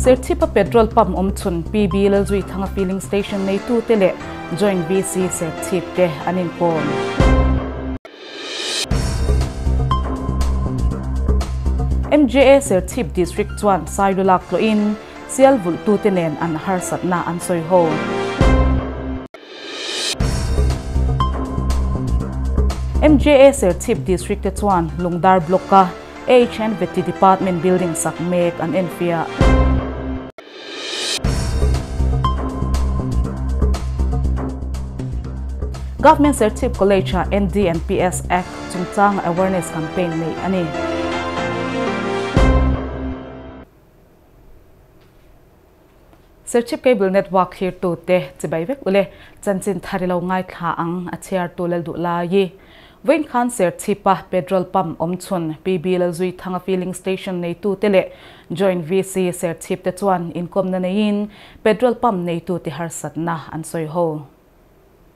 Serchhip-a petrol pump awm chhun PB Lalzuithanga filling station neitute leh Joint VC Serchhip te an inkawm. MJA Serchhip District chuan Sailulak tlawhin sial vulhtute nen an harsatna an sawi ho. MJA Serchhip District te chuan Lungdar Block-a AHN Vety Department building sak mek an enfiah. Government Serchhip College-a ND and PS Act chungchanga awareness campaign neih a ni. Serchhip Cable Network thlirtute chibai vek ule chanchin thar i lo ngaithla ang a chhiartu lal duh lai i vawiin khan Serchhip-a petrol pump awm chhun PB Lalzuithanga filling station neitute leh Joint VC Serchhip te chuan inkawmna neiin petrol pump neitute harsatna an sawi ho.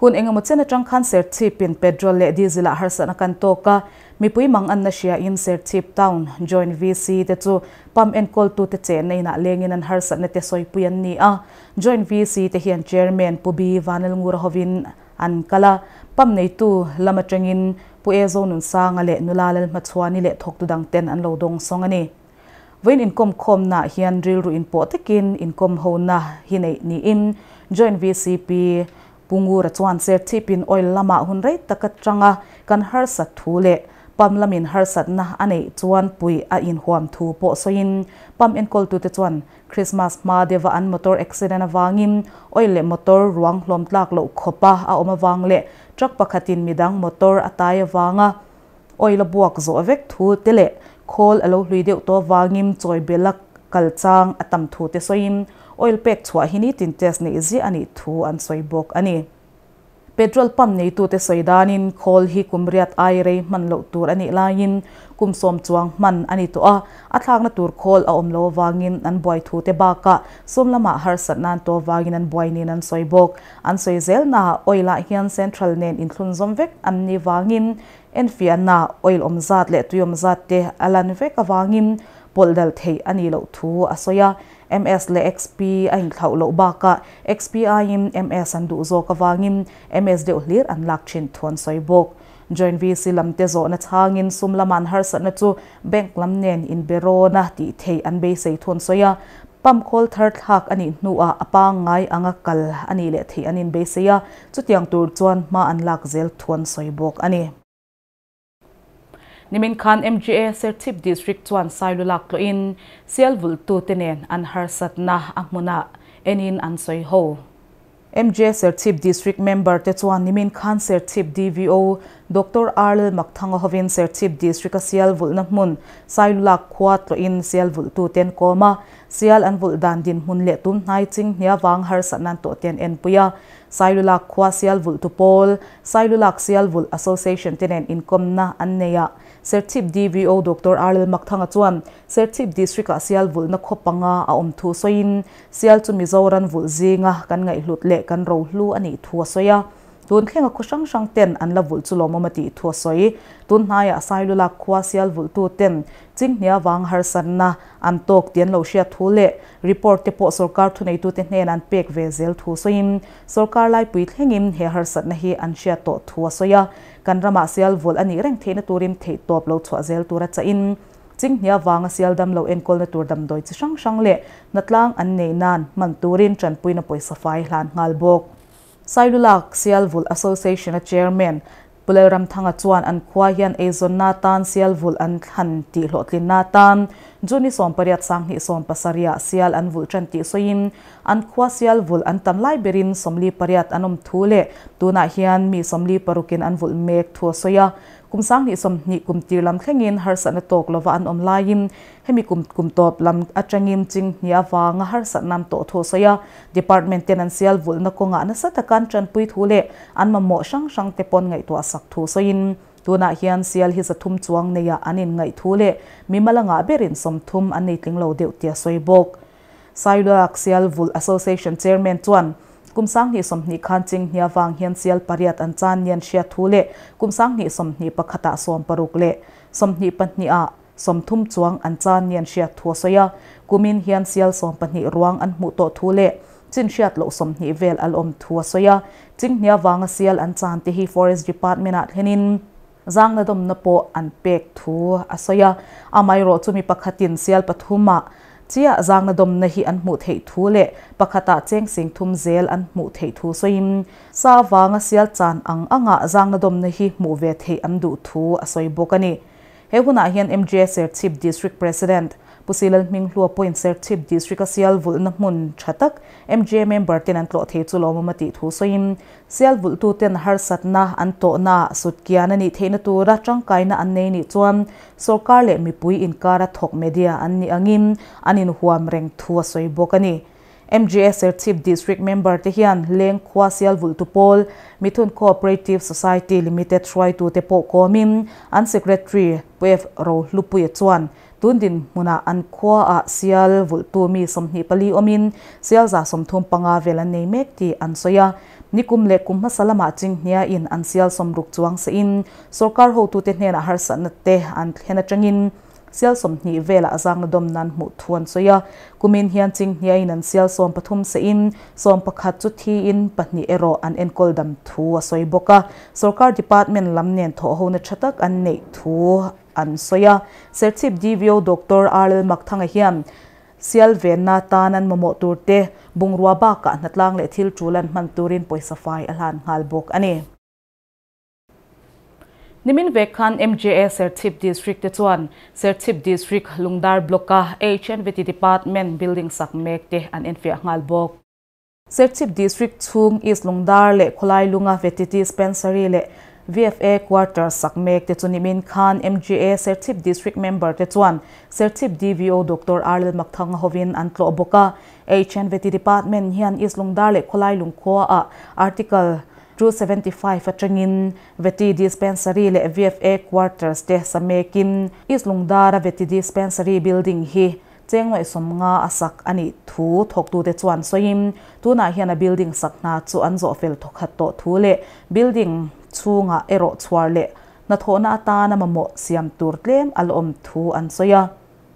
Hun engemaw chen atang khan Serchhipin petrol leh diesel ah harsatna kan tawk a, mipui mang anna hriain Serchhip Town Joint VC te chu pump enkawltute chenna inah lengin an harsatna te sawipui an ni a. Joint VC te hian Chairman Pu B Vanlalngura hovin an kal a, pump neitu lam atangin Pu E Zonunsanga leh Nula Lalhmachhuani leh thawktu dangten an lo dawng sawng a ni. Vawiin inkawm khawmnaah hian rilru inpawh takin inkawm hona hi neih niin Joint VCP Pu Ngura chuan Serchhipin oil lamah hun rei tak atanga kan harsat thu leh pump lamin harsatna a neih chuan puih a inhuam thu pawh sawiin pump enkawltute chuan Christmas hma deuha an motor accident avangin oil leh motor ruang hlawm tlak loh khawpa a awm avang leh truck pakhatin midang motor a tai avanga Oil a buak zawh vek thu te leh khawl a lo hlui deuh tawh avangin chawi bel a kal chang a tam thu te sawiin oil pek chhuah hi nitin test neih ziah a nih thu an sawi bawk a ni. Petrol pump neitute sawi danin khawl hi kum riat ai rei hman loh tur a nih laiin kum sawm chuang hman a ni tawh a, a thlakna tur khawl a awm lo avangin an buai thu te bakah sum lamah harsat nan tawh avangin an buai niin an sawi bawk. An sawi zelnaah oil ah hian central nen inthlunzawm vek an nih vangin Enfiahna, oil awm zat leh tui awm zat te a lan vek avangin pawlh dal theih a nih loh thu a sawi a. MS leh XP a inthlauh loh bakah XP aiin MS an duh zawk avangin MS deuh hlir an lak thin thu an sawi bawk. Joint VC lam te zawhna chhangin sum lama an harsatna chu bank lam nen inbe rawna tih theih an beisei thu an sawi a. Pump khawl thar thlak a nih hnuah a pangngai anga kal a nih leh theih an inbeisei a, chutiang tur chuan hma an lak zel thu an sawi bawk a ni. Nimin khan MGA Serchhip District chuan Sailulak tlawhin sial vulhtute nen an harsatna a hmunah enin an sawi ho. MJ Serchhip District member te chuan nimin khan Serchhip DVO Doctor Arlel Makthanga hovin Serchhip District a sial vulhna hmun Sailulak khua tlawhin sial vulhtu te an kawm a, sial an vulh dan dinhmun leh tum hnai ching hnia vang harsatna an tawh te an enpui a. Sailulak khua sial vulhtu pawl Sailulak Sial Vulh Association te nen inkawmna an nei a. Serchhip DVO Doctor Arlel Makthanga chuan Serchhip District-ah sial vulhna khaw panga a awm thu sawiin Sial chu Mizoram vulh zinga kan ngaihhlut leh kan rohlu a nih thu a sawi a. Tun thlenga khaw hrang hrang ten an la vulh chu lawmawm a tih thu a sawi. Tun hnaiah Sailulak khua sial vulhtu ten Chinghnia vang harsatna an tawk tih an lo hriat thu leh report te pawh sorkar thuneitute hnenah an pek ve zel thu sawiin sorkar laipui thlengin he harsatna hi an hriat tawh thu a sawi a. Kan ramah sial vulh a nih reng theihna turin theihtawp lo chhuah zel tura chahin Chinghnia vanga sial dam lo enkawlna tur damdawi chi hrang hrang leh hnatlang an neih nan hman turin tanpuina pawisa fai hlan nghal bawk. Sailulak Sial Vulh Association-a Chairman Pu Lalramthanga chuan an khua hian eizawnna atan sial vulh an thlan tih hlawhtlinna atan June 18 2017 ah sial an vulh tan tih sawiin an khua sial vulh an tam lai berin 48 an awm thu leh tunah hian mi 46 in an vulh mek thu a sawi a. Kum 2020 kum tir lam thlengin harsatna tawk lova an awm laiin hemi kum kum tawp lam atangin Chinghnia vanga harsatna an tawh thu a sawi a. Department ten an sial vulhna kawngah nasa taka an tanpui thu leh an mamawh hrang hrang te pawn ngaihtuah sak thu sawiin tunah hian sial hi 300 chuang neiah an inngaih thu leh mimal a ngah berin 30 an nei tling lo deuh tih a sawi bawk. Sailulak Sial Vulh Association Chairman chuan kum 2020 khan Chinghnia vang hian sial pariat an chan ni an hriat thu leh kum 2021 ah 60 leh 22 ah. 30 chuang an chan ni an hriat thu a sawi a, kumin hian sial 12 ruang an hmuh tawh thu leh chin hriat loh 20 vel a la awm thu a sawi a, chinghnia vanga sial an chan te hi Forest Department ah thlenin zangna dawmna pawh an pek thu a sawi a, amaherawh chu mi pakhatin sial pathum ah chiah zangna dawmna hi an hmuh theih thu leh pakhatah cheng sing thum zel an hmuh theih thu sawiin sa vanga sial chan ang anga zangna dawmna hi hmuh ve theih an duh thu a sawi bawk a ni. He hunah hian MJA Serchhip District President Pu Silal Hminghlua pawhin Serchhip District-a sial vulhna hmun tha tak MJA member ten an tlawh thei chu lawmawm a tih thu sawiin sial vulhtuten harsatna an tawhnaah sutkian a nih theihna tura tangkaina an nei nih chuan sorkar leh mipui inkara thawk media an nih angin an inhuam reng thu a sawi bawk a ni. MJA Serchhip District member te hian Leng khua sial vulhtu pawl Mithun Cooperative Society Limited hruaitute pawh kawmin an Secretary Pu F Rohlupuia chuan tun dinhmunah an khuaah sial vulhtu mi 24 awmin sial 35 vel an nei mek tih an sawi a. Nikum leh kum hmasa lamah chinghniain an sial 60 chuang sahin sorkar hotute hnenah harsatna te an thlen atangin sial 20 velah a zangna dawm nan hmuh thu an sawi a, kumin hian chinghniain an sial 13 sahin 11 chu thiin pahnih erawh an enkawl dam thu a sawi bawk a, sorkar department lam nen thawh hona tha tak an neih thu an sawi a. Serchhip DVO Doctor R L Makthanga hian sial venna tan an mamawh tur te bungrua bakah hnatlang leh thil tul an hman turin pawisa fai a hlan nghal bawk a ni. Nimin vek khan MJA Serchhip District te chuan Serchhip District Lungdar Block-a HNVT Department building sak mek te an enfiah nghal bawk. Serchhip District chhung East Lungdar leh Khawlai lunga Vety Dispensary leh VFA Quarter sak mek te chu nimin khan MJA Serchhip District member te chuan Serchhip DVO Doctor R L Makthanga hovin an tlawh bawk a. HNVT Department hian East Lungdar leh Khawlai lung khuaah Article 275 atangin Vety Dispensary leh VFA Quarters te sa mekin East Lungdara Vety Dispensary building hi cheng nuai 50 a sak a nih thu thawktute chuan sawiin tunah hian a building sak hna chu an zawh fel thawkhat tawh thu leh building chhungah erawh chhuar leh hnathawhna atana mamawh siam tur tlem a la awm thu an sawi a.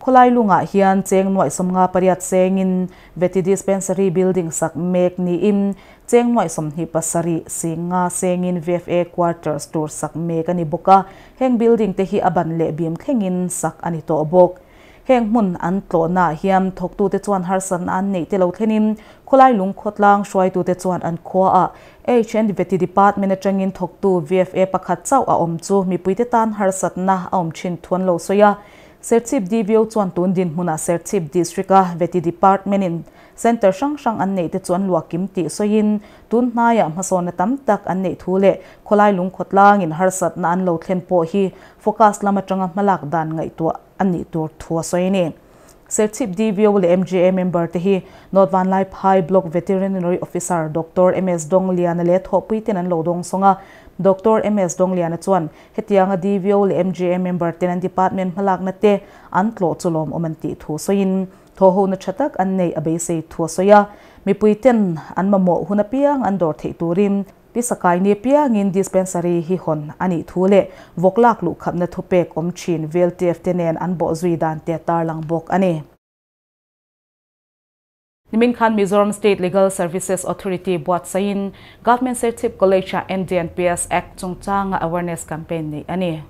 Khawlai lungah hian cheng nuai 58 sengin Vety Dispensary building sak mek niin cheng nuai 27 singa sengin VFA Quarters tur sak mek a ni bawk a, heng building te hi a ban leh bim thlengin sak a ni tawh bawk. Heng hmun an tlawhnaah hian thawktute chuan harsatna an neih te lo thlenin khawlai lung khawtlang hruaitute chuan an khuaah HN Vety Department atangin thawktu VFA pakhat chauh a awm chu mipuite tan harsatna a awm thin thu an lo sawi a. Serchhip DVO chuan tun dinhmunah Serchhip District-a Vety Department-in center hrang hrang an neih te chu an luahkim tih sawiin tun hnaiah hmasawnna tam tak an neih thu leh khawlai lung khawtlangin harsatna an lo thlen pawh hi focus lam atanga hmalak dan ngaihtuah a nih tur thu a sawi a ni. Serchhip DVO leh MJA member te hi North Vanlaiphai Block Veterinary Officer Doctor MS Dongliana leh thawhpuiten an lo dawng sawng a. Doctor MS Dongliana chuan hetianga DVO leh MJA member ten an department hmalakna te an tlawh chu lawmawm an tih thu sawiin thawhhona tha tak an neih a beisei thu a sawi a. Mipuiten an mamawh hun apiang an dawr theih turin Pisakai ni piangin dispensary hi hawn a nih thu leh vawk lak luhkhapna thupek awm thin VLTF te nen an bawh zui dan te tarlang bawk a ni. Nimin khan Mizoram State Legal Services Authority buatsaiin Government Serchhip College-ah NDNPS Act chungchanga awareness campaign neih a ni.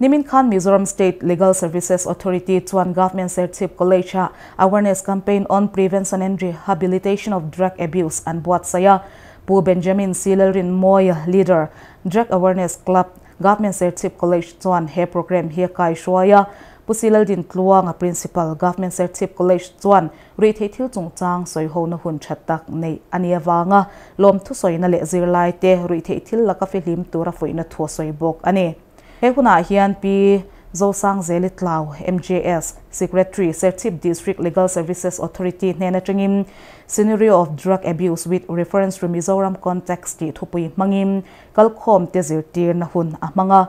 Nimin khan Mizoram State Legal Services Authority chuan Government Serchhip College-ah awareness campaign on prevention and rehabilitation of drug abuse an buatsaih a. Pu Benjamin C. Lalrinmawi, Leader, Drug Awareness Club, Government Serchhip College chuan he program hi a kai hruai a. Pu C. Laldintluanga, Principal, Government Serchhip College chuan ruihtheih thil chungchang sawihona hun tha tak neih a ni avanga lawm thusawina leh zirlai te ruihtheih thil laka fihlim tura fuihna thu a sawi bawk a ni. He hunah hian Pi Zosang Zeli Tlau, MJS, Secretary, Serchhip District Legal Services Authority hnen atangin Scenario of Drug Abuse with Reference to Mizoram Context tih thupui hmangin kalkhawm te zirtirna hun a hmang a.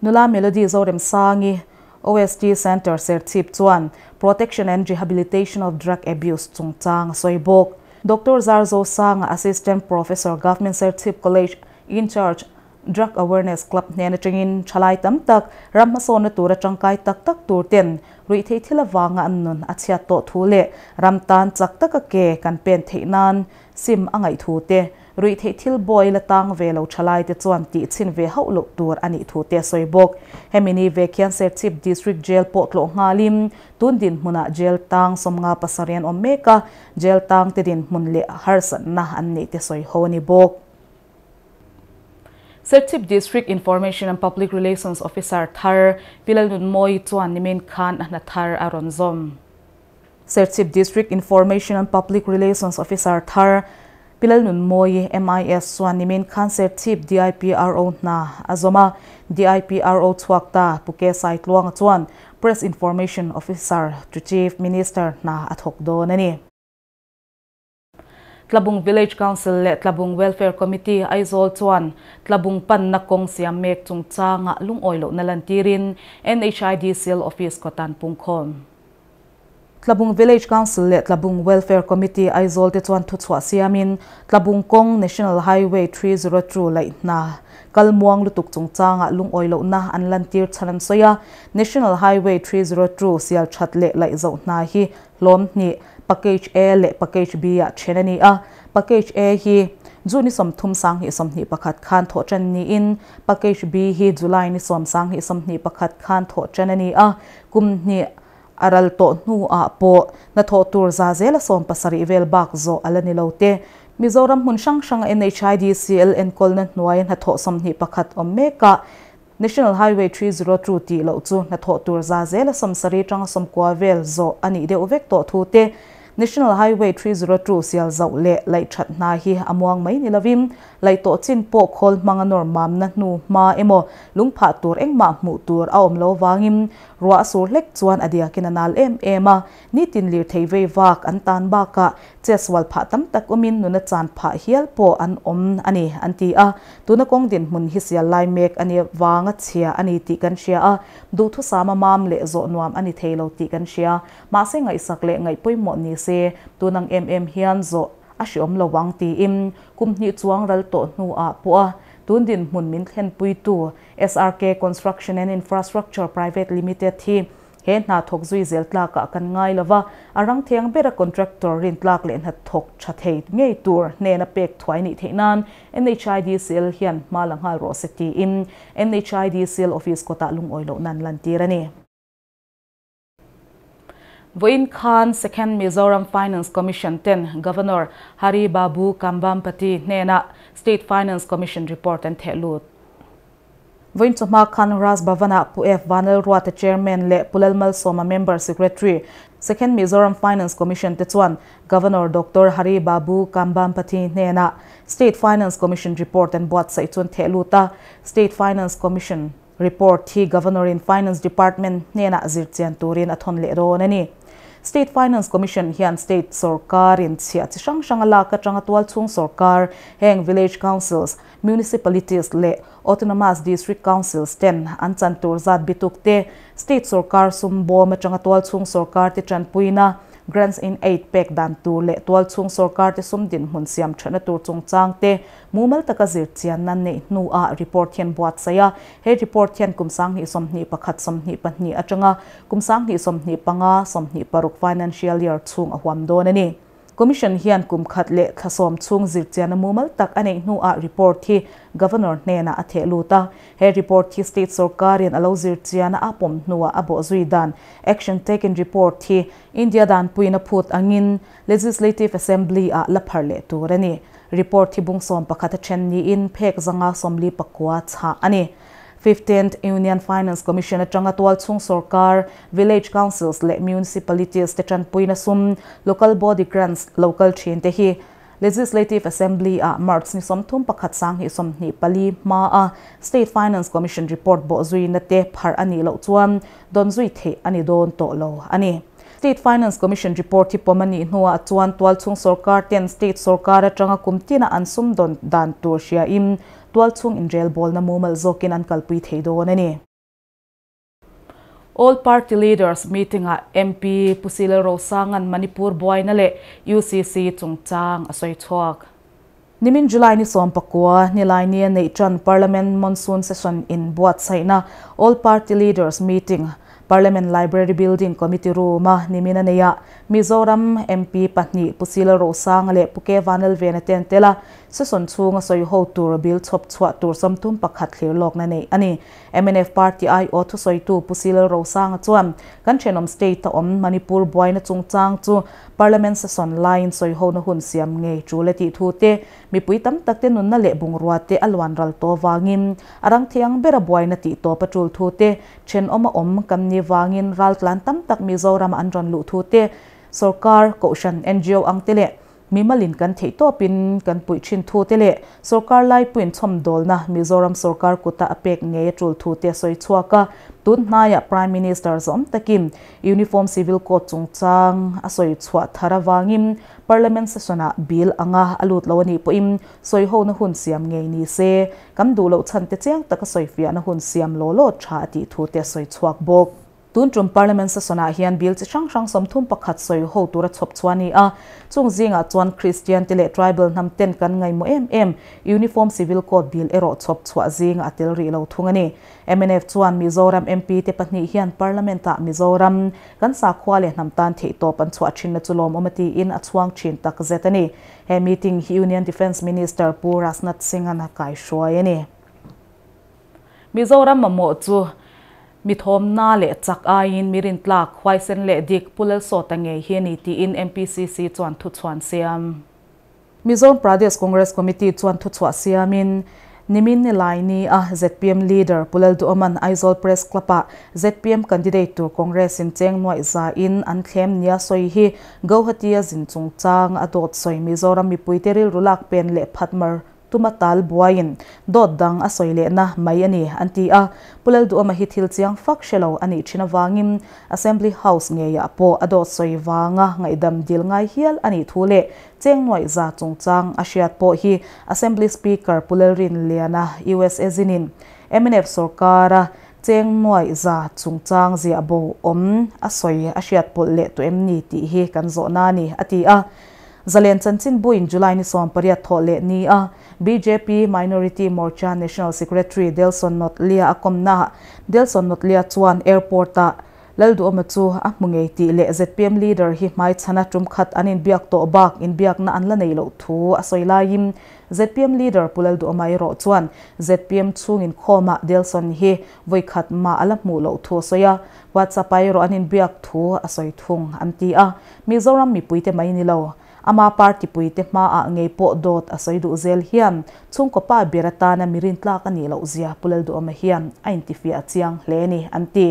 Nula Melody Zoremsangi, OST Centre Serchhip chuan Protection and Rehabilitation of Drug Abuse chungchang a sawi bawk. Doctor Zarzo Sanga, Assistant Professor, Government Serchhip College in charge, Drug Awareness Club hnen atangin thalai tam tak ram hmasawnna tura tangkai tak tak tur ten ruihtheih thil avanga an nun a chhiat tawh thu leh ram tan chak taka ke kan pen theih nan sim a ngaih thu te, ruihtheih thil bawi la tang ve lo thalai te chuan tih chhin ve hauh loh tur a nih thu te a sawi bawk. Hemi ni vek hian Serchhip District Jail pawh tlawh nghalin tun dinhmunah jail tang 57 an awm mek a, jail tang te dinhmun leh harsatna an neih te sawi ho a ni bawk. Serchhip District Information and Public Relations Officer thar Pi Lalnunmawii chuan nimin khan a hna thar a rawn zawm. Serchhip District Information and Public Relations Officer thar Pi Lalnunmawii, MIS, chuan nimin khan Serchhip DIPRO hna a zawm a. DIPRO chhuak ta Pu Ke Saitluanga chuan Press Information Officer to Chief Minister hna a thawk dawn a ni. Tlabung Village Council leh Tlabung Welfare Committee, Aizawl chuan Tlabung panna kawng siam mek chungchanga lungawi lohna lantirin NHIDCL Office kawtan pungkhawm. Tlabung Village Council leh Tlabung Welfare Committee, Aizawl te chuan thuchhuah siamin Tlabung kawng National Highway 302 laih hna kal muang lutuk chungchanga lungawi lohna an lantir chhan an sawi a. National Highway 302 sial that leh laih zoh hna hi hlawm hnih, Package A leh Package B ah then a ni a. Package A hi June ni 30 2021 khan thawh tan niin Package B hi July ni 10 2021 khan thawh tan a ni a. Kum hnih a ral tawh hnuah pawh hnathawh tur za zela 70 vel bak zawh a la ni lo te. Mizoram hmun hrang hranga NHIDCL enkawlna hnuaia hnathawh 21 awm mekah National Highway 302 tih loh chu hnathawh tur za zela 70 tanga 90 vel zawh a nih deuh vek tawh thu te. National Highway 302 sial zauh leh laih that hna hi a muang mai ni lovin laih tawh chin pawh khawl hmanga nawr mamna hnu hma emaw lungphah tur engmah hmuh tur a awm lo vangin ruah sur hlek chuan a diakin a nal em em a, nitin lir thei vei vak an tan bakah cheswal phah tam tak awmin nuna chan phah hial pawh an awm a ni an ti a. Tuna kawng dinhmun hi sial lai mek a ni vanga chhia a ni tih kan hria a, duhthusama mam leh zawh nuam a ni thei lo tih kan hria. Mahse ngaihsak leh ngaih pawimawh ni se tunang em em hian zawh a hreawm lo ang tiin kum hnih chuang ral tawh hnuah pawh a tun dinhmun min thlenpuitu SRK Construction and Infrastructure Private Limited hi he hna thawk zui zel tlakah kan ngai lova, a rang thiang bera contractor rin tlak leh hna thawk tha thei ngei tur hnena pek thuai nih theih nan NHIDCL hian hma la nghal rawh se tiin NHIDCL office kawtah lungawi loh nan lantir a ni. Vawiin khan Second Mizoram Finance Commission ten Governor Hari Babu Kambhampati hnena State Finance Commission report an theh lut. Vawiin chawhma khan Raj Bhavan-ah Pu F Vanlalruata Chairman leh Pu Lalmalsawma Member Secretary, Second Mizoram Finance Commission te chuan Governor Doctor Hari Babu Kambhampati hnena State Finance Commission report an buatsaih chu an theh lut a. State Finance Commission report hi Governor in Finance Department hnena zirchian turin a thawn leh dawn a ni. State Finance Commission hian state sorkarin chhiah chi hrang hrang a lak atanga tualchhung sorkar, heng village councils, municipalities leh autonomous district councils ten an chan tur zat bituk te, state sorkar sum bawm atanga tualchhung sorkar te tanpuina, grants in aid pek dan tur leh tualchhung sorkar te sum dinhmun siam thana tur chungchang te mumal taka zirchian nan nei hnuah report hian buatsaih a. He report hian kum 2021 22 atanga kum 2025 26 financial year chhung a huam dawn a ni. Commission hian kum khat leh thla sawm chhung zirchian a mumal tak a nei hnuah report hi Governor hnena a theh lut a. He report hi state sorkarin a lo zirchian a pawm hnuah a bawh zui dan action taken report hi India dan puina phut angin Legislative Assembly ah la phar leh tur a ni. Report hi bung 11 a then niin phek zanga 49 chhah a ni. 15th Union Finance Commission atanga tualchhung sorkar, village councils leh municipalities te tanpuina sum, local body grants, local thin te hi Legislative Assembly ah March ni 31 2024 hma a State Finance Commission report bawh zuina te phar a nih loh chuan dawn zui theih a ni dawn tawh lo a ni. State Finance Commission report hi pawm a nih hnuah chuan tualchhung sorkar ten state sorkar atanga kum tina an sum dawn dan tur hriain tualchhung inrel bawlna mumal zawkin an kalpui thei dawn a ni. All Party Leaders meeting ah MP Pu C Lalrosanga'n Manipur buaina leh UCC chungchang a sawi chhuak. Nimin July ni 19 Nilaini a neih tan Parliament Monsoon Session in buatsaihna All Party Leaders Meeting Parliament Library Building Committee Room-a nimin a nei a, Mizoram MP pahnih Pu Sila Rosanga leh Pu Ke Vanlalvena te an tel a, session chhunga sawi ho tur bill chhawp chhuah tur 31 thlir lawkna neih a ni. Mnf Party aiawh thusawitu Pu Sila Rosanga chuan kan thenawm state a awm Manipur buaina chungchang chu Parliament session laiin sawihona hun siam ngei tul e tih thu te, mipui tam tak te nunna leh bungrua te a luan ral tawh vangin a rang thiang bera buaina tih tawp a tul thu te, thenawm a awm kan ni vangin raltlan tam tak Mizoram an rawn luh thu te, sorkar, kohhran, ngo ang te leh mimalin kan theih tawpin kan puih thin thu te leh sorkar laipuiin chhawmdawlna Mizoram sorkar kuta a pek ngei a tul thu te a sawi chhuak a. Tun hnaiah Prime Minister zawm takin Uniform Civil Code chungchang a sawi chhuah thar avangin Parliament session-ah bill anga a lut lo a nih pawhin sawihona hun siam ngei ni se, kan duh loh chhan te chiang taka sawifiahna hun siam law law tha a tih thu te a sawi chhuak bawk. Tun tum Parliament session-ah hian bill chi hrang hrang 31 sawiho tura chhawp chhuah a ni a, chung zingah chuan Kristian te leh Tribal hnam ten kan ngaihmawh em em Uniform Civil Code bill erawh chhawp chhuah zingah a tel rih lo thung a ni. Mnf chuan Mizoram MP te pahnih hian Parliament-ah Mizoram kan sakhua leh hnam tan theihtawp an chhuah thinna chu lawmawm a tiin a chhuang thin tak zet a ni. He meeting hi Union Defence Minister Pu Rajnath Singh-a'n a kaihruai a ni. Mizoram mamawh chu mi thawmna leh chak aiin mi rintlak, huaisen leh dik Pu Lalsawta ngei hi a ni tiin MPCC chuan thuchhuan siam. Mizoram Pradesh Congress Committee chuan thuchhuah siamin, nimin ni lai ni a zpm Leader Pu Lalduhawman Aizawl Press Club-ah zpm candidate tur Congress in cheng nuaih za in an thlem nia sawi hi Gauhati-a zin chungchang a dawt sawi Mizoram mipuite rilru lak pen leh phatmar tuma tal buaiin dawt dang a sawi lehna mai a ni, an ti a. Pu Lalduhawma hi thil chiang fak hre lo a nih thin avangin Assembly House ngeiah pawh a dawt sawi vanga ngaihdam dil ngai hial a nih thu leh cheng nuaih za chungchang a hriat pawh hi Assembly Speaker Pu Lalrinliana USA zinin mnf sorkara cheng nuaih za chungchang ziah bo awm a sawi a hriat pawlh leh tawh em ni tih hi kan zawhna a ni, a ti a. Zalen chanchin buin July ni 18 thawh leh ni a, bjp Minority Morcha National Secretary Delson Notlia a kawmna Delson Notlia chuan airport-ah Lalduhawma chu a hmu ngei tih leh zpm leader hi hmaichhana tum khat an inbiak tawh bak inbiakna an la nei loh thu a sawi laiin zpm leader Pu Lalduhawma erawh chuan zpm chhung inkhawmah Delson hi vawi khat mah a la hmuh loh thu a sawi a, WhatsApp-ah erawh an inbiak thu a sawi thung an ti a. Mizoram mipuite mai ni lo, ama party puite hmaah ngei pawh dawt a sawi duh zel hian chhungkaw pa ber atana mi rintlak a nih loh zia Pu Lalduhawma hian a intifiah chiang hle a ni, an ti.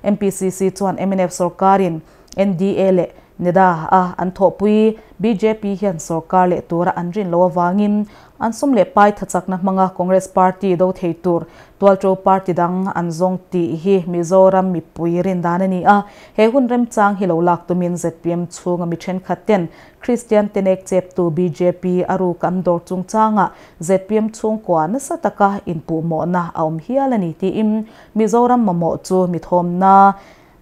MPCC chuan mnf sorkarin NDA leh NEDA a an thawhpui bjp hian sorkar leh tura an rin loh avangin an sum leh pai thachakna hmanga Congress party do thei tur Tualṭo party dang an zawng tih hi Mizoram mipui rin dan a ni a, he hun remchang hi lo lak tumin zpm chhunga mi thenkhat ten Kristian tenek cheptu bjp a ruk an dawr chungchangah zpm chhungkua nasa taka inpuhmawhna a awm hial a ni tiin Mizoram mamawh chu mi thawmna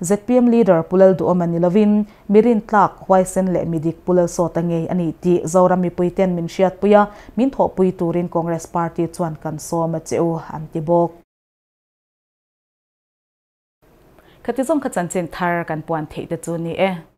zpm leader Pu Lalduhawma ni lovin mi rintlak, huaisen leh midik Pu Lalsawta ngei a ni tih Zoram mipuiten min hriatpui a, min thawhpui turin Congress party chuan kan sawm a che u, an ti bawk. Khati zawng kha chanchin thar kan puan theih te chu ni e.